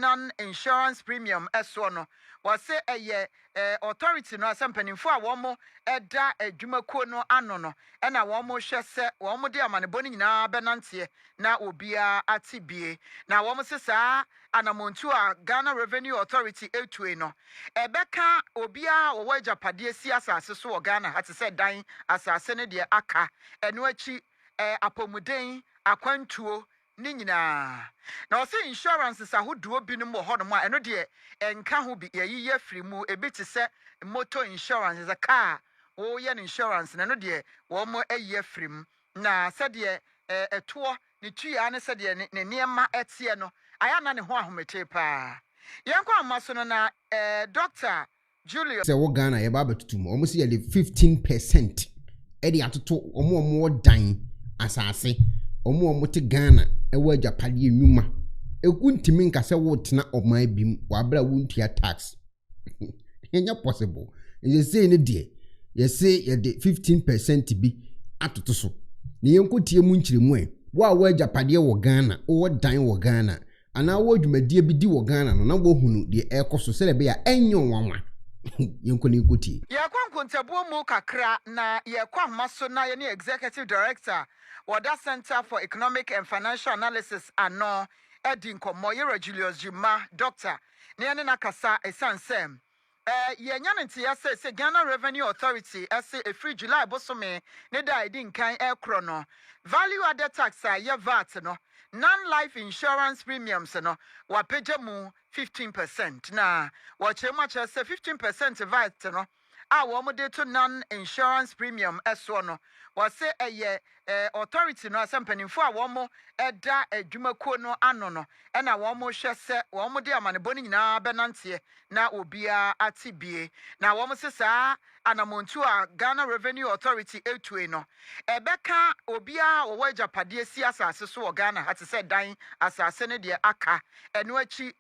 Non-insurance premium soɔ no, wɔse ɛyɛ authority no asɛ mpanimfoɔ a wɔn da adwumakuo no ano no na wɔn hwɛ sɛ wɔn de amanebɔ no nyinaa bɛnanteɛ na obiara ate bie. Na wɔn se saa anamontuo a Ghana Revenue Authority etue no, ɛbɛka obiara a wɔwɔ agyapadeɛ si asase so wɔ Ghana ha te sɛ dan, asase ne deɛ aka. Ɛno akyi, apɔmuden, akwantuo, ne nyinaa. Na ɔse insurances ahodoɔ binom wɔ hɔnom a ɛno deɛ ɛnka ho bi, yɛayiyi afiri mu, ebi te sɛ motor insurance, sɛ car woyɛ no insurance no, ɛno deɛ wɔn ayi afiri mu. Na sɛdeɛ ɛtoɔ, ne tuaa ne sɛdeɛ ne nneɛma teɛ no, ayɛ a na ne ho ahometee paa. Yɛnkɔ ahoma so no na Doctor Julius. Sɛ wɔ Ghana yɛba abɛtoto mu, wɔn sɛ yɛde 15% ɛde atoto wɔn a wɔwɔ dan, asase, wɔn a wɔte Ghana ɛwɔ agyapadeɛ nnwuma. Eku ntumi nka sɛ wɔretena ɔman bi mu wɔ abere a wontua tax. Ɛnyɛ possible. Nsesei ne deɛ yɛse yɛde 15% bi atoto so. Na yɛnkɔ tie mu nkyerɛmu ɛ. Wo a wɔ agyapadeɛ wɔ Ghana, wowɔ dan wɔ Ghana, anaa wɔ dwumadie bi di wɔ Ghana no na woahunu deɛ ɛrekɔ so sɛdeɛ ɛbɛyɛ a ɛnyɛ nwanwa. Yɛnkɔ ne yɛnkɔ tie. Yɛkɔ nkontabuo mu kakra na yɛkɔ ahoma so na yɛne Executive Director wɔ da Center for Economic and Financial Analysis ano adi nkɔmmɔ, Yɛwura Julius Gyimah, Doctor, na yɛne no akasa ɛsiane sɛ yɛanya no nteɛ sɛ Ghana Revenue Authority ɛse ɛfiri July bosome ne da a ɛdi nkan ɛrekorɔ no, Value Added Tax a ɛyɛ VAT no, non-life insurance premiums no, wapagya mu 15%. Na wɔkyerɛ mu akyerɛ sɛ 15% VAT no a wɔn de to non-insurance premium ɛsoɔ no, wɔse ɛyɛ authority no asɛ mpanimfoɔ a wɔn da adwumakuo no ano no ɛna wɔn hwɛ sɛ wɔn de amanebɔ no nyinaa bɛnanteɛ na obiara ate bie. Na wɔn se saa anamontuo a Ghana Revenue Authority etue no, ɛbɛka obiara a wɔwɔ agyapadeɛ si asase so wɔ Ghana ha te sɛ dan, asase ne deɛ aka. Ɛno akyi,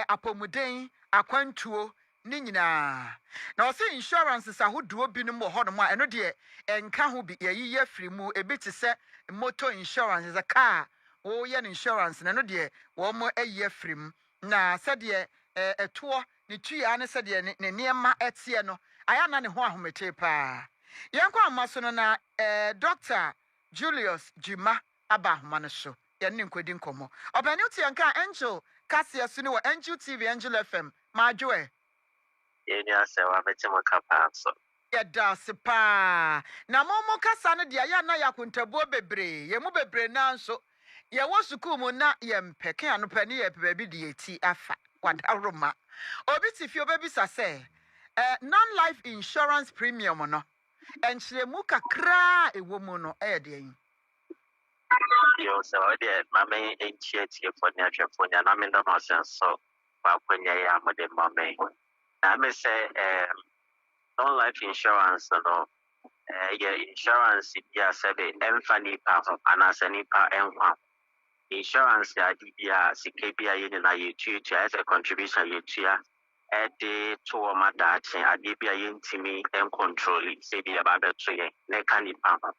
apɔmuden, akwantuo ne nyinaa. Na ɔsɛ insurances ahodoɔ binom wɔ hɔnom a ɛno deɛ ɛnka ho bi, yɛayiyi afiri mu, ebi te sɛ motor insurance, sɛ car woyɛ no insurance no, ɛno deɛ wɔn ayi afiri mu. Na sɛdeɛ ɛtoɔ, ne tuaa ne sɛdeɛ ne nneɛma teɛ no, ayɛ a na ne ho ahometee paa. Yɛnkɔ ahoma so no na Doctor Julius Gyimah aba ahoma no so, yɛne ne nkɔdi nkɔmmɔ. Ɔpanin, wote yɛn ka Angel kaseɛ so ne wɔ Angel TV, Angel FM. Maadwo ɛ. Yɛn nua sɛ wabɛte mo ka paa nso. Yɛda ase paa. Na mo kasa no deɛ, ayɛ a na yɛ akontabuo bebree. Yɛn mu bebree naa nso yɛwɔ sukuu mu na yɛmpɛ ke anɔpɛ ne yɛpɛ baabi de yɛti afa wadaroma. Obi te fie obɛbisa sɛ non-life insurance premium no, nkyerɛmu kakraa a ɛwɔ mu no ɛyɛ deɛn? Yo, sɛ ɔdeɛ ma me nkyia tiefoɔ ne ahwɛfoɔ nyinaa na meda mo ase nso wɔ akwannya yi a mode ma me. Na me sɛ non-life insurance no yɛ insurance bi a sɛbe ɛmfa nipa ho anaasɛ nipa nkwa ho. Insurance ade bi a sika bi a yɛn nyinaa yɛtuatua, ɛyɛ sɛ contribution yɛtua ɛde to wɔn adaakye, adeɛ bi a yɛntumi ncontrol sɛ bi yɛba abɛto yɛn na ɛka nipa ho.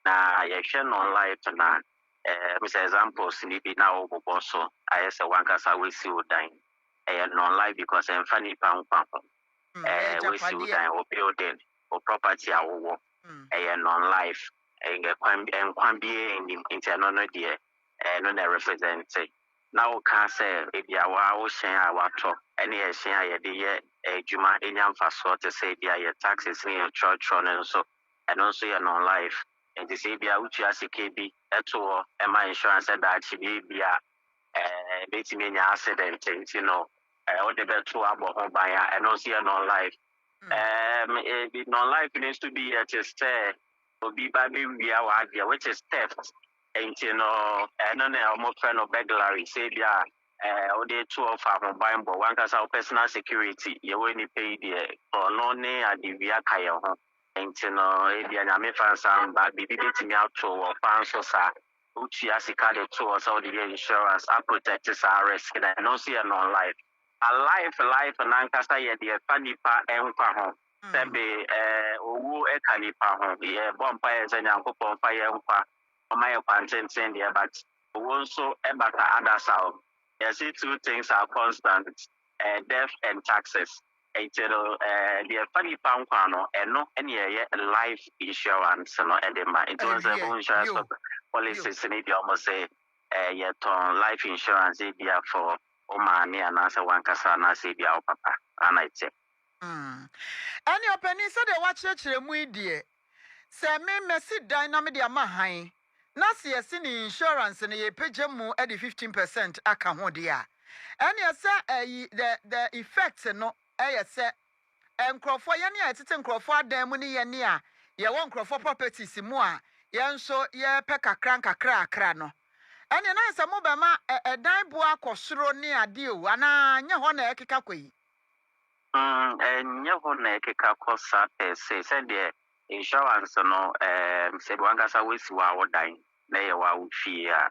Na yɛhwɛ non-life na sɛ examples ni bi na wɔbobɔ so, ayɛ sɛ wankasa wasi wo dan, ɛyɛ non-life because ɛmfa nipa nkwa ho. Wasi wo dan, wo building, wo property a wowɔ, ɛyɛ non-life, ɛyɛ kwan nkwa biara nnim, nti ɛno no deɛ ɛno na represent. Na woka sɛ ebi a wa wo hyɛn a watɔ ɛne yɛ hyɛn a yɛde yɛ adwuma enya mfasoɔ te sɛ ebi a yɛ taxes ne yɛ trɔtrɔ no nso, ɛno nso yɛ non-life. Nti sɛ ebi a wotua sika bi ɛto hɔ ɛma insurance daakye bi ebi a ebetumi anya accident nti no wode bɛto abɔ ho ban a, ɛno nso yɛ non-life. Ebi non-life no nso bi yɛ te sɛ obi ba bɛwia w'adeɛ, which is theft, nti no ɛno na wɔfrɛ no burglary. Sɛ ebi a wode to hɔ fa ahoban bɔ wankasa wo personal security, yɛwɔ nipa yi deɛ ɔno ne adewia ka yɛn ho, nti no ebi a Nyame fa nsa mba biribi bɛtumi ato wɔ kwan so saa, wotua sika de to hɔ sɛ wode yɛ insurance aprotect saa risk na ɛno nso yɛ non-life. A life life nankasa yɛ deɛ fa nipa nkwa ho, sɛbe owuo ɛka nipa ho. Yɛbɔ mpa yɛ sɛ Nyankopɔn fa yɛ nkwa, ɔma yɛ kwantenten deɛ, but owuo nso ɛbata adasa o. Yɛse two things are constant, death and taxes. Nti no, deɛ ɛfa nipa nkwa no, ɛno ɛne ɛyɛ life insurance no ɛde ma. Nti wɔn sɛ ɛbɔ insurance policies ne deɛ wɔn sɛ yɛtɔn life insurance ebia for wo maame anaasɛ wankasa anaasɛ ebia wo papa ana ɛkyɛ. Ɛne ɔpanin, sɛdeɛ wakyerɛkyerɛ mu yi deɛ, sɛ me mɛsi dan na mede ama han na sɛ yɛsi ne insurance no yɛpagya mu de 15% aka ho deɛ a, ɛneɛ sɛ ɛyi the effect no ɛyɛ sɛ nkurɔfoɔ, yɛne a yɛtete nkurɔfoɔ adan mu ne yɛne a yɛwɔ nkurɔfoɔ properties mu a yɛn nso yɛpɛ kakra nkakra akra no, ɛneɛ na sɛ mobɛma ɛdan boɔ akɔ soro ne adeɛ o, anaa nyɛ hɔ na ɛkeka kɔ yi? Ɛnyɛ hɔ na ɛkeka kɔ saa pɛ sɛ sɛdeɛ insurance no, sɛ wankasa woasi wɔ a wodan na ɛyɛ wɔ a wo fie a,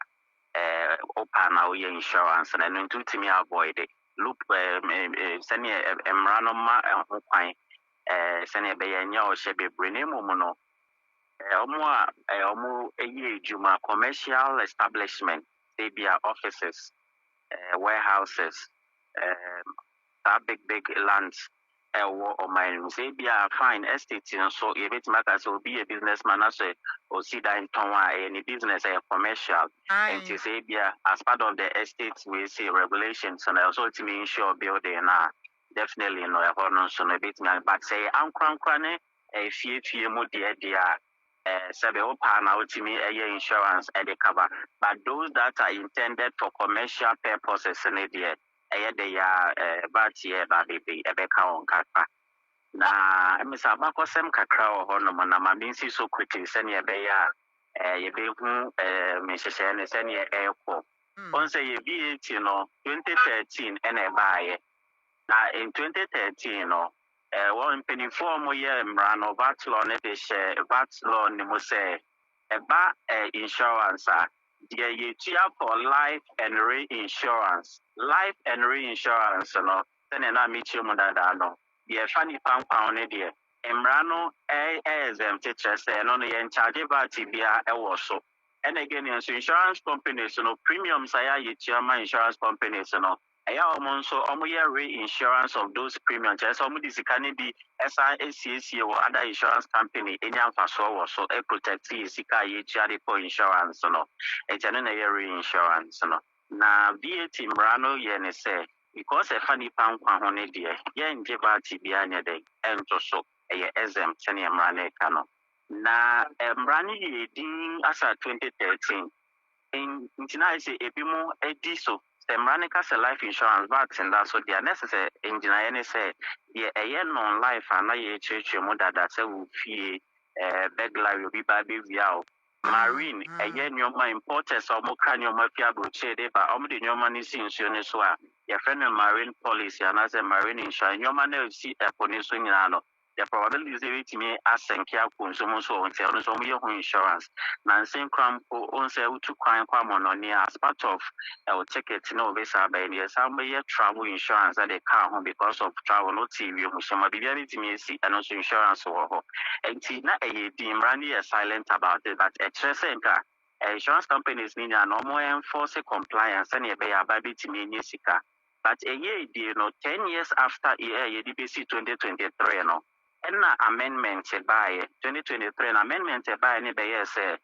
wopa na woyɛ insurance no, ɛno nti wotumi avoid loop sɛneɛ mmara no ma ɛho kwan, sɛneɛ ɛbɛyɛ nyɛ ɔhyɛ bebree. Na mmom no, ɔmo a ɔmo yɛ adwuma, commercial establishment, ebia offices, warehouses, saa big big lands ɛwɔ ɔman no mu, sɛ ebia fine estate nso yɛbɛtumi aka sɛ obi yɛ businessman na sɛ osi dan tɔn a, ɛyɛ ne business, ɛyɛ commercial. Nti sɛ ebia as part of the estate wei say regulations no, ɛwɔ sɛ otumi insure building na definitely no ɛhɔ no nso no ebɛtumi. But sɛ ɛyɛ ankorankora ne ɛfiefie mu deɛ a, sɛbɛ wopaa na wotumi ɛyɛ insurance ɛde cover. But those that are intended for commercial purposes ne deɛ, ɛyɛ de yɛ a VAT yɛ ba bebree ɛbɛka wɔn kakra. Na mmesa abakɔsɛm kakra wɔ hɔnom na ma mensi so quickly sɛnea ɛbɛyɛ a yɛbɛhu nhyehyɛeɛ no sɛnea ɛrekɔ. Wɔn sɛ yɛ VAT no, 2013 ɛna ɛbaayɛ. Na in 2013 no, wɔn mpanimfoɔ a wɔyɛ mmara no, VAT law no, de hyɛ VAT law no mu sɛ ɛba insurance a, deɛ yɛtua for life and reinsurance. Life and reinsurance no, sɛnea na mekyerɛ mu dadaa no, deɛ ɛfa nipa nkwa ho no deɛ, mmara no ɛyɛ exempt, kyerɛ sɛ ɛno no yɛn charge VAT biara ɛwɔ so. Ɛna again nso, insurance companies no, premiums a yɛ yɛtua ma insurance companies no, ɛyɛ a wɔn nso wɔyɛ reinsurance of those premiums, kyerɛ sɛ wɔn de sika no bi ɛsan esiesie wɔ other insurance company enya mfasoɔ wɔ so, ɛprotect yɛ sika a yɛtua de kɔ insurance no. Ɛkyɛ no na ɛyɛ reinsurance no. Na VAT mmara no yɛ ne sɛ because ɛfa nipa nkwa ho ne deɛ, yɛngye VAT biara nyɛ dɛ ɛnto so, ɛyɛ exempt sɛnea mmara no ɛka no. Na mmara no yɛ din asa 2013 nti na ayɛ sɛ ebi mo adi so sɛ mmara no ka sɛ life insurance VAT nda so deɛ, na ɛsɛ sɛ ngyinaeɛ ne sɛ deɛ ɛyɛ non life a na yɛkyerɛkyerɛ mu dada sɛ wo fie burglary, obi ba bɛwia o, marine, ɛyɛ nneɛma importers a wɔn ka nneɛma fi aburokyire de ba, wɔn de nneɛma no si nsuo no so a yɛfrɛ no marine policy anaasɛ marine insurance. Nneɛma no a esi ɛpo no so nyinaa no, the probability sɛ ebetumi asɛnke akɔ nsuo mu nso wɔ nti, ɛno nso wɔn yɛ ho insurance. Na nsɛnkura mpo wɔn sɛ wotu kwan kɔ amɔnɔne, as part of ɛwɔ ticket na wɔbɛsa abɛn no, yɛsan bɛyɛ travel insurance ɛde kaa ho because of travel no te wiem hyɛn mu a biribiara betumi esi, ɛno nso insurance wɔ hɔ. Nti na ɛyɛ din, mmara no yɛ silent about it, but ɛkyerɛ sɛ nka insurance companies ni nyinaa na wɔn enforce compliance sɛnea ɛbɛyɛ aba betumi enye sika. But ɛyɛ edie no, 10 years after yɛ yɛde besi 2023 no, ɛna amendment baayɛ. 2023 na amendment baayɛ ne bɛyɛ sɛ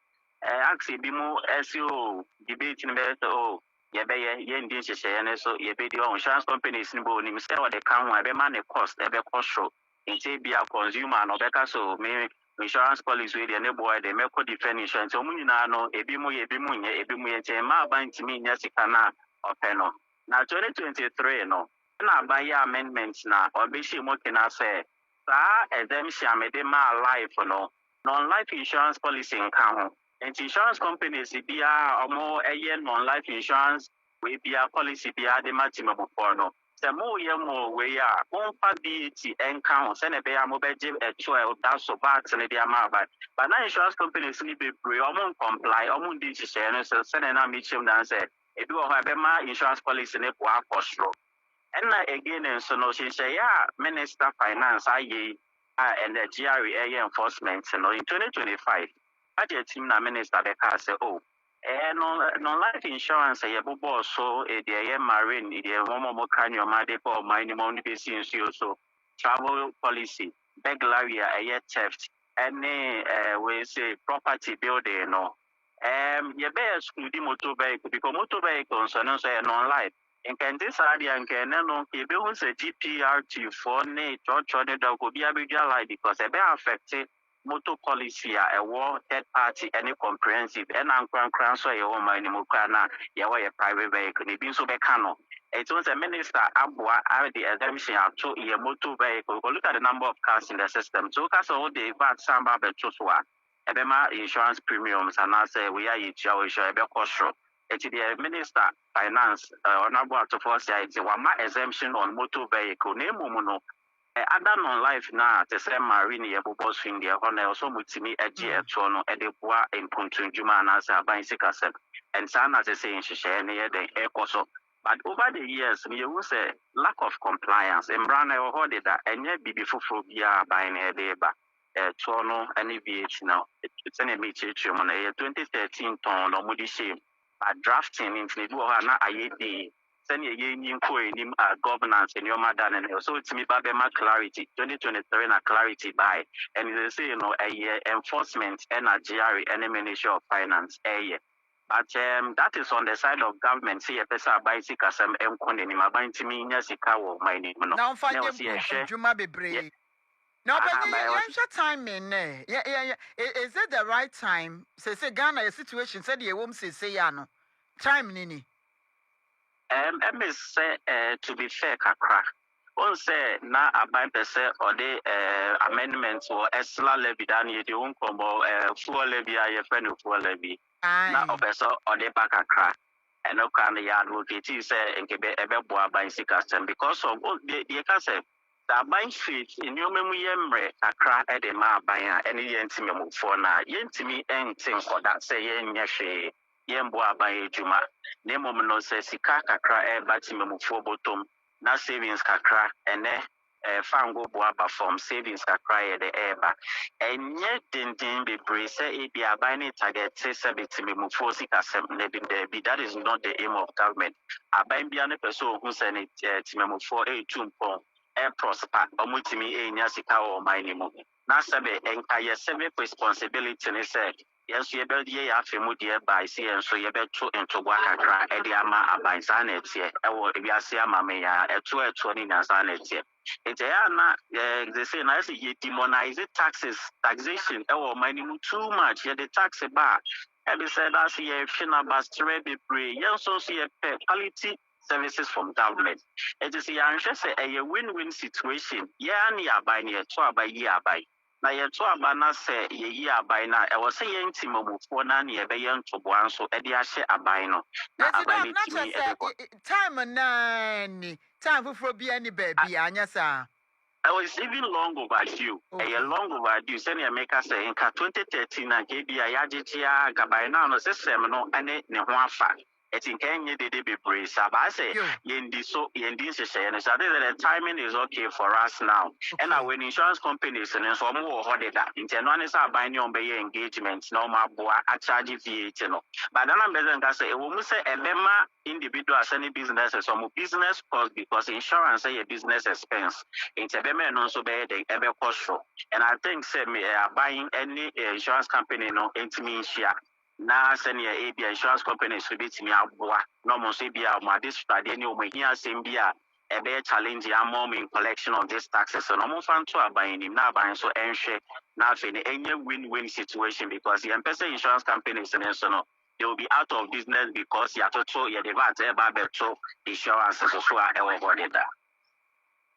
aksi bi mu ɛsi o debate no bɛyɛ sɛ o yɛbɛyɛ yɛndi nhyehyɛeɛ no so, yɛbɛdi ɔ insurance companies no bɔ onim sɛ ɔde ka ho a, ɛbɛma ne cost ɛbɛkɔ soro. Nti ebia consumer no ɔbɛka so me insurance policy wei deɛ ne boɔ de mɛkɔ different insurance. Ɔmo nyinaa no, ebi mu yɛ, ebi mu nyɛ, ebi mu yɛ. Nti mmaa aban ntumi nyɛ sika no a ɔpɛ no. Na 2023 no ɛna aban yɛ amendment na ɔbɛhyɛ mu kena sɛ saa exemption a mede maa life no, non-life insurance policy nka ho. Nti insurance companies biara a ɔmo ɛyɛ non-life insurance wei biara, policy biara de ma temamufoɔ no, sɛ moyɛ mo wei a, momfa VAT ɛnka ho sɛnea ɛbɛyɛ a mobɛgye ɛto a ɛda so VAT no de ama aban. But na insurance companies no bebree ɔmo ncomply, ɔmo ndi nhyehyɛeɛ no so. Sɛnea na mekyerɛm dan sɛ ebi wɔ hɔ a ɛbɛma insurance policy no boa akɔ soro. Ɛna again nso no, nhyehyɛeɛ a Minister Finance ayɛ yi a ɛnɛ GRA ɛyɛ enforcement no, in 2025 budget mu na minister bɛkaa sɛ oh. No, non-life insurance yɛbobɔɔ so, deɛ ɛyɛ marine, deɛ wɔn a wɔka nneɛma de bɔ ɔman no mu, wɔn de bɛsi nsuo so, travel policy, burglary a ɛyɛ theft, ɛne wei sɛ property building no. Yɛbɛyɛ exclude motor vehicle because motor vehicle nso no nso yɛ non-life. Nkɛnte saa deɛ, nkɛnɛ no yɛbɛhu sɛ GPRT foɔ ne trɔtrɔ ne dɔk obi abɛdwa line because ɛbɛ affect motor policy a ɛwɔ third party ɛne comprehensive, ɛna nkorankora nso a yɛwɔ ɔman no mu koraa na yɛwɔ yɛ private vehicle na ebi nso bɛka no. Ɛti sɛ minister aboa ade exemption ato yɛ motor vehicle because look at the number of cars in the system. So woka sɛ wode VAT san ba abɛto so a, ɛbɛma insurance premiums anaasɛ wei a yɛtua wɔ insurance ɛbɛkɔ soro. Ɛti deɛ Minister Finance, Honourable Ato Forson ayɛ nti wama exemption on motor vehicle, na mmom no other non-life na te sɛ marine yɛbobɔ so deɛ, ɛhɔ no ɛwɔ sɛ ɔmotumi agye ɛtoɔ no ɛde boa mpuntundwuma anaasɛ aban sikasɛm. And saa na sɛ nhyehyɛeɛ no yɛ dɛn ɛkɔ so. But over the years no, yɛhu sɛ lack of compliance. Mmara no ɛwɔ hɔ deda, ɛnyɛ biribi foforɔ biara aban no ɛde ba. Ɛtoɔ no ne VAT no, sɛnea mekyerɛkyerɛ mu no, ɛyɛ 2013 tɔn na ɔmode hyɛ mu, but drafting nti na ebi wɔ hɔ a na ayɛ dii. Sɛnea yɛnyi nkɔ anim a, governance nneɛma da no no so wotumi ba bɛma clarity. 2023 na clarity bae, ɛne sɛ no ɛyɛ enforcement ɛna GRA ɛne Ministry of Finance ɛyɛ. But that is on the side of government sɛ yɛpɛ sɛ aban sikasɛm nkɔ n'anim, aban ntumi nya sika wɔ ɔman no mu no. Na ɔmfa nyɛ mpuntudwuma bebree na ɔbɛnye. Yɛnhwɛ timing nɛ yɛ, is it the right time? Sese Ghana yɛ situation sɛdeɛ ɛwɔ mu sese yɛ ano, time ni ni? Ɛmɛ sɛ to be fair kakra, wɔn sɛ na aban pɛ sɛ ɔde amendment wɔ ESLA levy da no, yɛde wo nkɔmmɔ, fuel levy a yɛfrɛ no fuel levy, na ɔpɛ sɛ ɔde ba kakra. Ɛno kora no, yɛ advocate sɛ nkebe ɛbɛboa aban sikasɛm because of deɛ ka sɛ aban firi nneɛma mu yɛ mmerɛ kakra ɛde ma aban a ɛne yɛn ntimamufoɔ no a yɛntumi nte nkɔda sɛ yɛnyɛ hwee, yɛmboa aban adwuma. Na mmom no, sɛ sika kakra ɛreba timamufoɔ bɔtɔm na savings kakra, ɛnɛ fango boa aba fam, savings kakra yɛ de ɛreba, ɛnyɛ denden bebree sɛ ebi aban ne target sɛ bɛtimamufoɔ sikasɛm na bi. Daabi, that is not the aim of government. Aban bia no pɛ sɛ ohu sɛ ne timamufoɔ ɛretu mpɔn, ɛprosper, ɔmo tumi ɛnya sika wɔ ɔman no mu. Na sɛbe nka yɛ civic responsibility ne sɛ yɛn nso yɛbɛyɛ yɛ afɛ mu deɛ bae sɛ yɛn nso yɛbɛto ntoboa kakra ɛde ama aban. Saa na ɛteɛ ɛwɔ ewiase amame a ɛtoɔ ɛtoɔ ne nyinaa, saa na ɛteɛ. Nti ɛyɛ ana ɛɛ sɛ na ɛsɛ yɛ demonize taxes, taxation ɛwɔ ɔman no mu too much. Yɛde tax ba a, ɛbi sɛ ɛda ase yɛhwɛ n'abasterɛ bebree. Yɛn nso yɛpɛ quality services from government. Ɛti sɛ yɛanhwɛ sɛ ɛyɛ win-win situation, yɛa ne yɛ aban no, yɛto aba yi aban na yɛto aba na sɛ yɛyi aban no a, ɛwɔ sɛ yɛn ntimamufoɔ na ne yɛbɛyɛ ntoboa nso de ahyɛ aban no na aban no tumi de kɔ. Time naa ni time foforɔ bi ani baabi anyɛ saa. It was even long overdue. Ɛyɛ long overdue. Sɛnea meka sɛ nka 2013 na nka ebi a yɛagyegye a, nka by now no system no ne ne ho afa. Ɛti nka ɛnyɛ dede bebree saa baa sɛ yɛndi so, yɛndi nhyehyɛeɛ no so. I think that the timing is okay for us now. Ɛna when insurance companies no nso ɔmo wɔ hɔ deda, nti ɛno ane sɛ aban ne ɔmo bɛyɛ engagement na ɔmo aboa acharge VAT no. But nana mbɛsɛ nka sɛ ɛwɔ mu sɛ ɛbɛma individuals ne businesses ɔmo business cost because insurance yɛ business expense, nti ɛbɛma ɛno nso bɛyɛ den ɛbɛkɔ soro. And I think sɛ me aban ne insurance company no ntumi nhyia na sɛnea ebi insurance company nso bɛtumi aboa na ɔmo nso ebi a ɔmo ade sradeɛ ne ɔmo ehia asɛm bi a ɛbɛyɛ challenge ama ɔmo in collection of these taxes no, ɔmo nfa nto aban anim na aban nso ɛnhwɛ na afei no ɛnyɛ win-win situation because yɛn mpɛ sɛ insurance companies no nso no, they will be out of business because yɛatoto yɛde VAT ɛba abɛto insurance so so a ɛwɔ hɔ deda.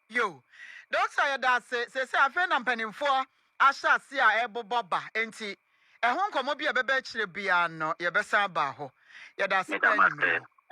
Yo, Doctor, yɛda ase. Sese afei na mpanimfoɔ ahyɛ ase a ɛbobɔ ba, nti ɛho nkɔmmɔ bi a ɛbɛbɛ akyire biara no, yɛbɛsan aba hɔ. Yɛda ase paa, anwummerɛ.